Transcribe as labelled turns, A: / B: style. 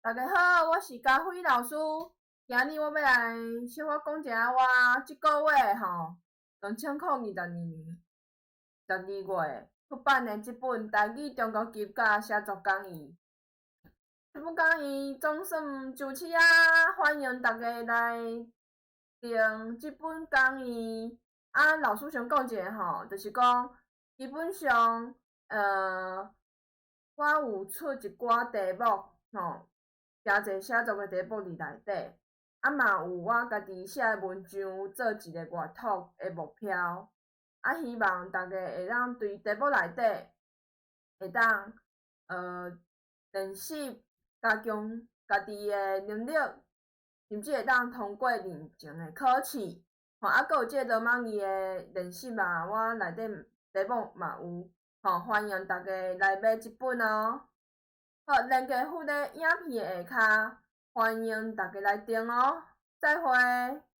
A: 大家好，我是佳慧老師。今日我欲來小可講一下我這個月吼，2022年12月出版的這本《台語中國級佮寫作講義》。這本講義總算就齊啊！歡迎大家來訂這本講義。啊，老師先講一下吼，就是講基本上，我有出一寡題目吼。誠濟寫作的題目佇內底，啊嘛有我家己寫的文章做一個閱讀的目標，啊希望大家會當對題目內底會當練習加強家己的能力，甚至會當通過認證的考試，吼啊閣有這個羅馬字的練習嘛，我內底題目嘛有，吼歡迎大家來買這本哦。好，連結附佇影片下跤，歡迎大家來訂哦。再會。